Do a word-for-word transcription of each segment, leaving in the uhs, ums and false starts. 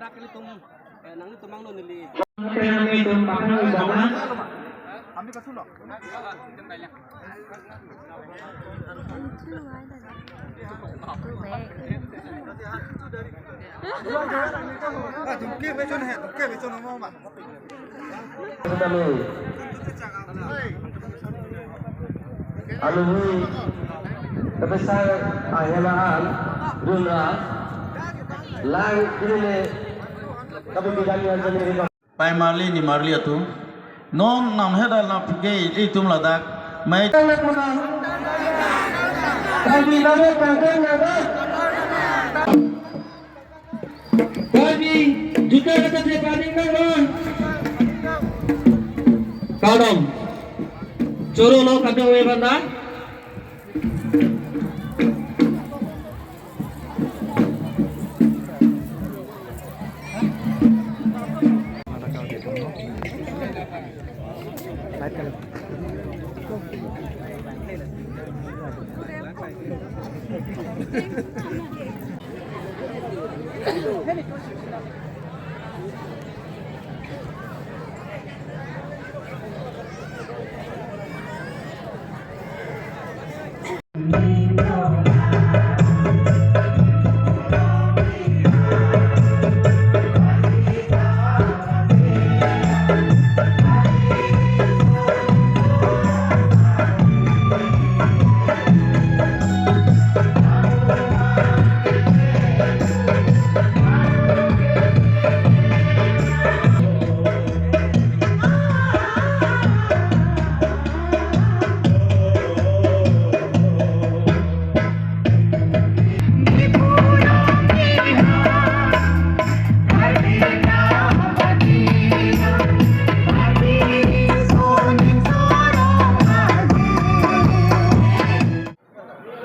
Nangli tum, eh, nangli tum angno neli. Kami tum pathang wi bang. Kami aluhui kepesar ahelaan dunra lang ini kami bidang yang kami Pai marli ni marli atum. Non namhedal na phuge itum ladak. Mai. Kami nado pangkeng nado. Kami juta kata saya paling nang. Kadom. Choro lo kadom we banda.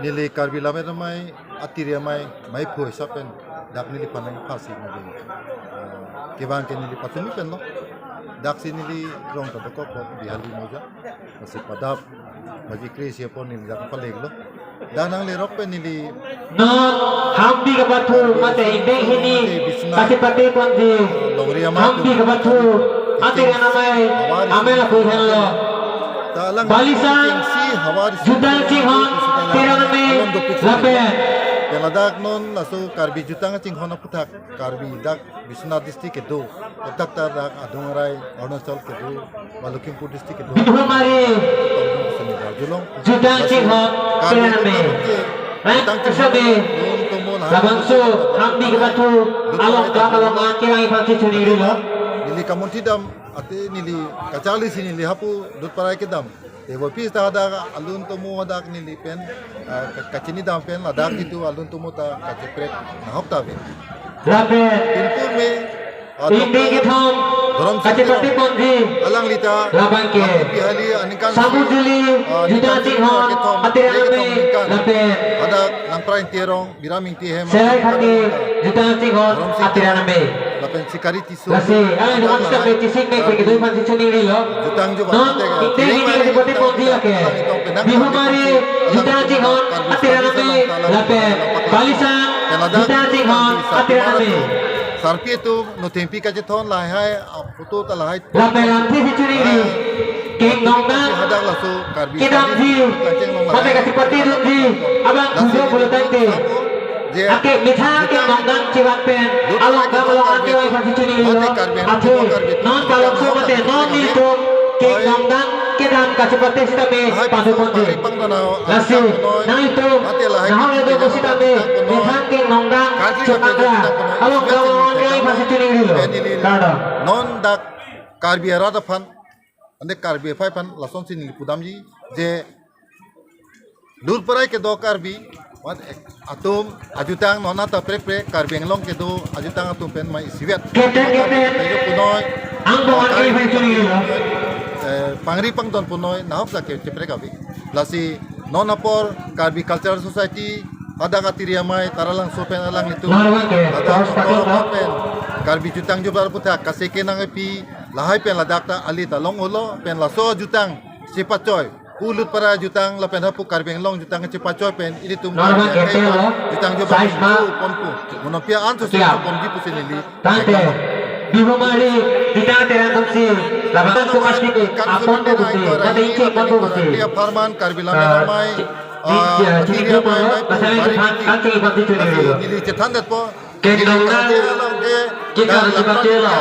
Neli Karbi Lammet Amei, atiri amei, meiphu asap pen, dak neliphan nangphansi neli, eh, kevang ke neli patumi pen lo. Daksi neli rong ta dokok ko Bihali Moja. Lasi padap baji kre-isi apor neli dak palek lo. Dak nanglerok pen neli. Non Hambi kapathu mate indeng hini kachepate ponji. Longri amei Hambi kapathu atiri anamai amel aku henlo. Balisan Jutang Chinghon atiri anamai lapen. Pen ladak non laso Karbi Jutang Chinghon aphuthak Karbi dak Biswanath district kedo, dak ta dak adung arai Arunachal kedo, ba Lakhimpur district kedo. Bihumari Jutang Chinghon atiri anamai. Jutang Chinghon labangso Hambi kapathu along gam along an kevang aphansi choningrilo. Neli kamunthi dam, ate neli kacharlisi neli hapu Dudparai kedam. Te bo pis ta hadak alun tomo hadak neli pen, ah, ka-, kachini dam pen ladak itu alun tomo ta kacheprek nahok ta ave. Lapen pinpur me, ah, indeng kethom Dhorom Sing kachepate ponji. Alangli ta labangke Bihali aningkan Samujuli, ah, Jutang Chinghon kethom, atiri anamai kethom aningkan. Lapen hadak Langpra Ingti Rong, Biram Ingti hem. Serai Khati, Jutang Chinghon atiri anamai. Lapen Sikari Tisso. Lasi, ah, non sita me chisik me kwe kedoi aphansi choningrilo. Jutang jo non, ba, ingdeng hini kachepate ponji lake. Bihumari Jutang Chinghon atiri anamai lapen Balisan Jutang Chinghon atiri anamai. Sarpi atum, no thengpi kachethon lahai, ah, photo ta lahai. Lapen lamthe si choningri. Keng nongdang hadak laso Karbi kedamji, kacheng nong mate lahai kachepate dunji, abang pujo pulo tangte. Je ake methang keng nongdang chevan pen along gam along an kevang aphansi choningrilo. Athe non kalongso mate non nelitum keng nongdang kedam kachepate sitame pado ponji. Lasi nanglitum nahok le do sitame methang keng nongdang chevan ra along gam along an kevang aphansi choningrilo. Kardom. Non dak Karbi arat aphan, ante Karbi aphai aphan lasonsi neli pudamji, je Dudparai kedo Karbi, mat ek atum ajutang nona ta prek prek Karbi Anglong kedo ajutang atum pen mai isivet. Kete, kete. Kedo punoi. Ang bongan Karbi ke hai chuni lo. Eh, pangri pangdon punoi, nahok sa ke cheprek ave. Lasi non apor Karbi Cultural Society, hadak atiri amei, Taralangso pen alanglitum. Narwang ke, hadak tos patok, no? Pen Karbi Jutang Jubrar aphuthak, kaseke nangkepi, lahai pen ladak ta alit along olo, pen laso jutang chepachoi. Pulut para jutang lapen hapu Karbi Anglong jutang kachepachoi pen ilitum Normal jutang joba size ma. Ponpo. Mono pia anso siang ponji pusi neli. Tangte. Bihumari, kita terang si. Laban tumas kiti. Apon ko busi. Mate iche apon ko busi. Dia Parman Karbi Lamai. Ah, Karbi Lamai. Pasal itu kan kaki bati churi dulu. Neli chethan det po. Kendong nang, kita harus dipakai lo.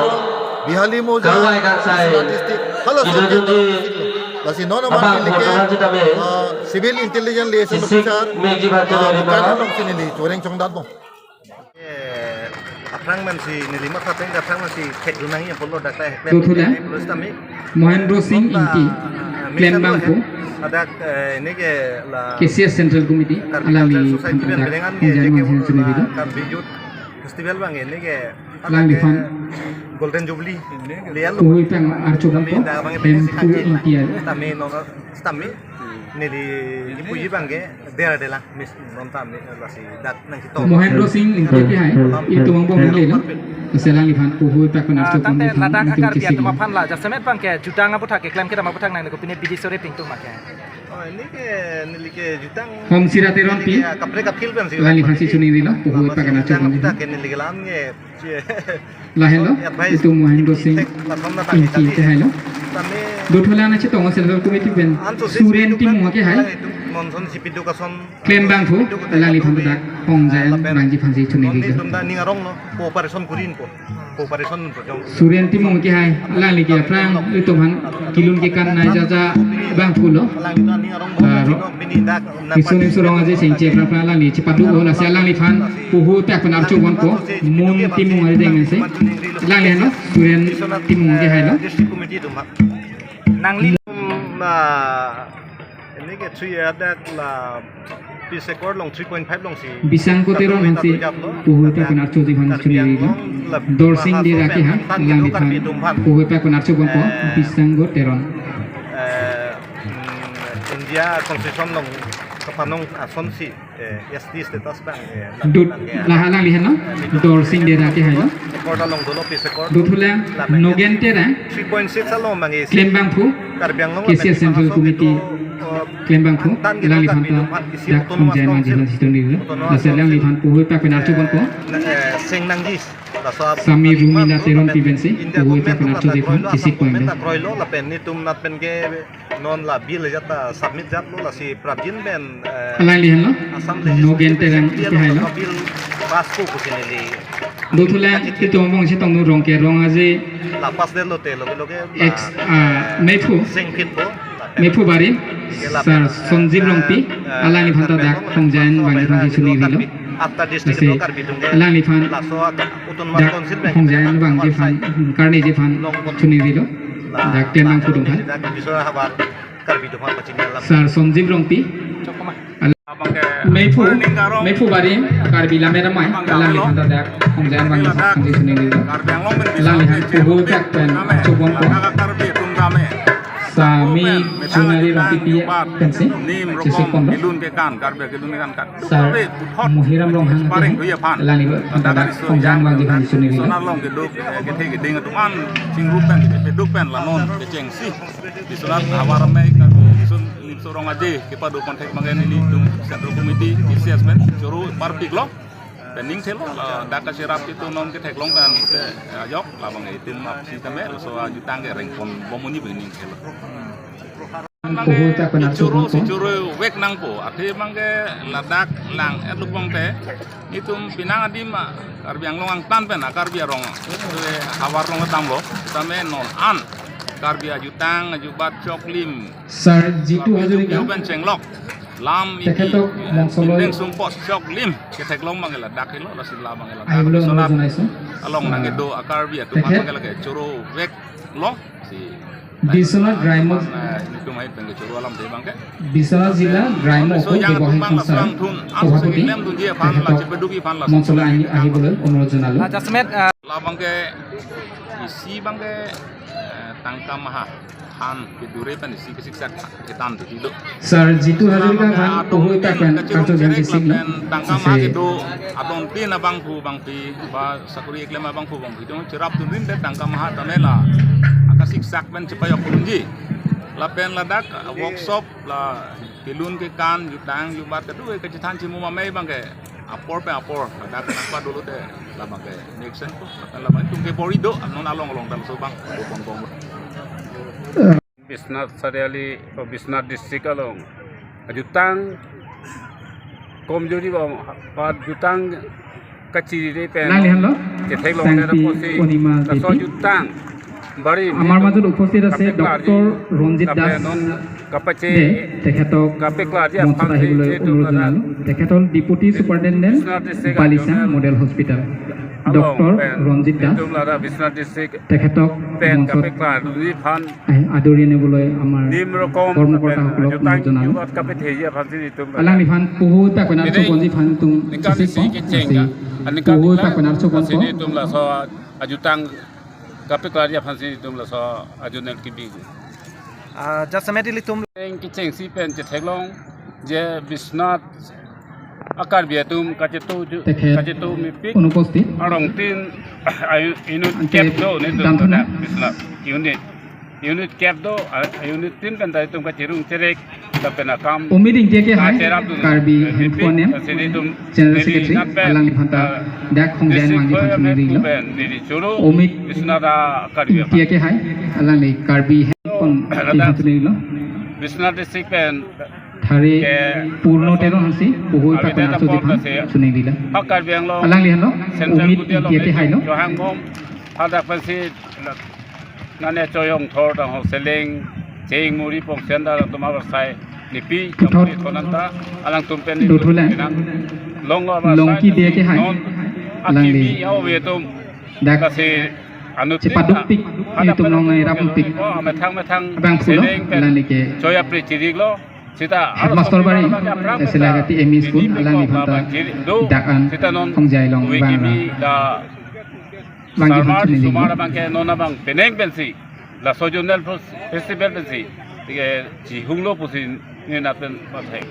Bihali Moja, Kawai Kangsai. Statistik. Halo, ijo jodi. Lasi non abang abang kita me. Ah, civil intelligence liaison officer. Meji baca dari mana? Kan nongsi neli choreng chongdat bom. Eh, aphrang man si neli matha teng aphrang man si thek dunang ya polo dak ta hek. Tutu dah. Terus kami Mohendro Singh Ingti, klembangpo, hadak, eh, ini ke la K C S Central Committee, Karbi alangli Cultural Society tangka pen dak berengan ke J K Hempu Hempu Sumibilo. Karbi Youth Festival bang ini ke alangli aphan Golden Jubilee. Lian lo. Puhui pang archo bangpo, kami dak bang Hempu Ingti. Kami nong Sitame neli ipuji bang ke der de la mis non ta mi lasi dak nangchetong. Mohendro Singh Ingti ke hai, itum angbong neli lo. Selang iphan puhui pak pen archo. Ah, tangte pon ladak itum akar kesik dia lo. Tuma phan la jasemet bang ke jutang aputhak keklem kedam aputhak nang ko pine bidi sore ping tuma ke. Oh, ini ke neli ke jutang. Hong Sira Teronpi. Ya, kaprek kaphil pen si. Selang iphan si chuniri lo, puhui pak pen archo jutang pon aputhak ke neli kelam ke. Lahelo, itum Mohendro Singh Ingti ke hailo. Dotholang nangchetong Central Committee pen Suren Timung ke hai. Klembangpo, alangli aphan dak Hongjayan bangji aphan si chuniri lo. Suren Timung ke hai, alangli ke aphrang itum aphan kelun kekan nai jaja bangpo lo. Aro Isun Isun Rong Aje Sengche aphrang aphrang alangli chepadu o, lasi alangliphan puhui pak pen archo ponpo, Mun Timung arideng si. Alangli heno, Suren Timung ke hailo. Nangli. Hmm, ah, ini ke three, ada la Peace Accord along three point five along si. Bisangko Teron aphan si puhui pak pen archoji aphan chuniri lo. Dorsing Dera ke hai, alangliphan puhui pak pen archo ponpo, Bisangko Teron. Eh, hmm, India Constitution along kapanong asonsi, eh, S T status bang, eh, dut bang, eh, laha alangli heno, Dorsing Dera ke hailo. Accord along dolo Peace Accord. Dothulang Nogen Terang, three point six along bang, eh, klembangpo, Karbi Anglong K C S Central Committee klembangpo, alangliphan ta dak Hongjayan bangji aphan si chuniri lo. Lasi alangliphan puhui pak pen archo ponpo. Eh, seng nangji. Sami Rumina Teronpi pen si puhui pak pen archoji aphan chesik ponlo. Kroilo lapen netum nat pen ke non la bill jat ta submit jat lo lasi prabin pen, eh, alangli heno, Assam Legislative Nogen Terang Assembly ke hailo. Bill pass ko pusi neli. Dothulang itum angbong chetong nu Rongke Rong Aje. La pass det lote loke loke la, ex, ah, Meiphu. Sengphin po. Meiphu Barim, Sar Sonjib Rongpi, alangliphan ta dak Hongjayan bangji aphan si chuniri lo. Lasi alangliphan dak Hongjayan bangji aphan, karneji aphan chuniri lo. Dak klembangpo atum aphan. Sar Sonjib Rongpi. Meiphu, Meiphu Barim, Karbi Lamai Ramai, alangliphan ta dak Hongjayan bangji aphan si chuniri lo. Alangliphan puhui pak pen archo ponpo. Sami Chunari Rongpipi pen si chesik ponlo. Sar Muhiram Ronghang ke hai, alangliphan ta dak Hongjayan bangji aphan si chuniri lo. Biswanath Havar Amei Karbi Riso Nimso Rong Aje kepado contact bang ke nelitum Central Committee, K C S pen choro parpiklo. Pen ning thelo, eh, dak kacherap itum non ketheklong pen, eh, ajok labang itum apsi tame laso ajutang ke rengpon bom monit pen ning thelo. Puhui pak pen archo ponpo. Choro, choro vek nangpo. Athe bang ke ladak lang-et lubang te. Itum pinang adim ma Karbi Anglong angtan pen, a Karbi arong. Havar along damlo. Tame non an Karbi ajutang, ajubat choklim. Sar Jitu Hazarika. Pen chenglok. Lam iti. Tekhethok Mongsolo. Bindeng sumpot choklim. Ketheklong bang ke ladak helo, lasi labang ke ladak. Ahi bolo Biswanath. Along nang kedo a Karbi atum tekhethok bang ke lake choro veklo. Si Biswanath Raimond. Itum hai pen ke choro alam te bang ke. Biswanath Zilla Raimond ko bebohai konsar. Sophaputi. Tekhethok Mongsolo ahi, ahi bolo, onurodh jonalo. Labang ke isi bang ke, eh, tangka maha han kedure pen isi kesiksak ketan tu tido. Sar Jitu Hazarika aphan puhui pak pen archo jan chesik lo. Tangka maha kedo adon pin abangphu bangpi ba sakuri eklem abangphu bangpi dong cherap tunrin de tangka maha tame la akasiksak pen chepajok punji. Lapen ladak, uh, workshop la kelun kekan, jutang jubat kedo kachethan chimum amei abangke apor pen apor ladak nangpadolote labangke next time ko lapen labang itum ke bor-i do non along along ta laso abang do pon kong. Biswanath Chariali o Biswanath District along ajutang komjori ba, ba jutang kachiri pen Nang lihan lo, chetheklong Sangti nera posi Onima laso Devi. Jutang bari Amar majot uposthit ase kape klarji, Doctor Ranjit lapen Das non kapache de, তেখেতক kape klarji mঞ্চত aphan আহিবলৈ si অনুৰোধ jaitum jনালো। Ladak তেখেত হ'ল Deputy Superintendent Biswanath District Balisang Regional Model Hospital। Along Doctor pen Ranjit Das, jaitum ladak Biswanath District তেখেতক pen মঞ্চত kape klarji aphan আহি আদৰি আনিবলৈ আমাৰ nim rokom pen কৰ্মকৰ্তাসকলক jutang অনুৰোধ জনালো। Jubat kapetheji aphan si jaitum ladak Alang নিফান পহুতা কনাৰ pini চপনজি fun tum ningkan sisik isi po, kecheng asi ka, aningkan phuta ningkan konar chopon asi po. Jaitum laso ajutang kape klarji aphan si jaitum laso ajournal kebi. Ah, jasemet ilitum eng kechengsi pen chetheklong je Biswanath a-Karbi atum kachetu ju-, তেখেত kachetu mepik অনুপস্থিত। Arong tin ayu-, unit Ante kep do netum dam thuna. Ladak Biswanath unit. Unit kep do, a, unit tin pen ta itum kachirung cherek, lapen akam Omit Ingti ke hai, kacherap dun. Karbi Hemphu Anem, asi jaitum General neli Secretary, nat pen, alang niphan ta, ah, dak khongjai district nang niphan hoya thuniri lo. Pen neli choro, Omit Biswanath a-Karbi Ingti aphan. Ke hai, alang ni Karbi Hemphu Ladak niphan thuniri lo. Biswanath District pen Thari ke Purno Teron hansi, puhui avideta pakona so pon diphan, kasi thuniri lo. Ha Karbi Anglong Alang lihan lo, Central Omit Guti along Ingti ke hai lo. Johang bom, hadak pensi nane choyong thor tang ho seleng, cheng muri pongsen da tum abar sai nipi, puthot chong muri thonanta, alangtum pen dothulang, pinang longlo abar sai, Longki Bey ke hai, non, alang akimi li. Yau ve tum, dak kasi anut chepaduk tik, hadak pen tum long tum rapun tik. Oh, methang methang abang pulo, seleng pen alang li ke. Choya pre chirik lo, sita, Headmaster bari, aphrang Eselagati M E School, alang ni phanta, dak an, sita non, khongjai long, we bang kimi ra. Da Bang Sarmar thuniri lo. Sumar abangke non abang penang pensi, laso zonal festival pensi, tike chihunglo pusi neli nat pen pathek.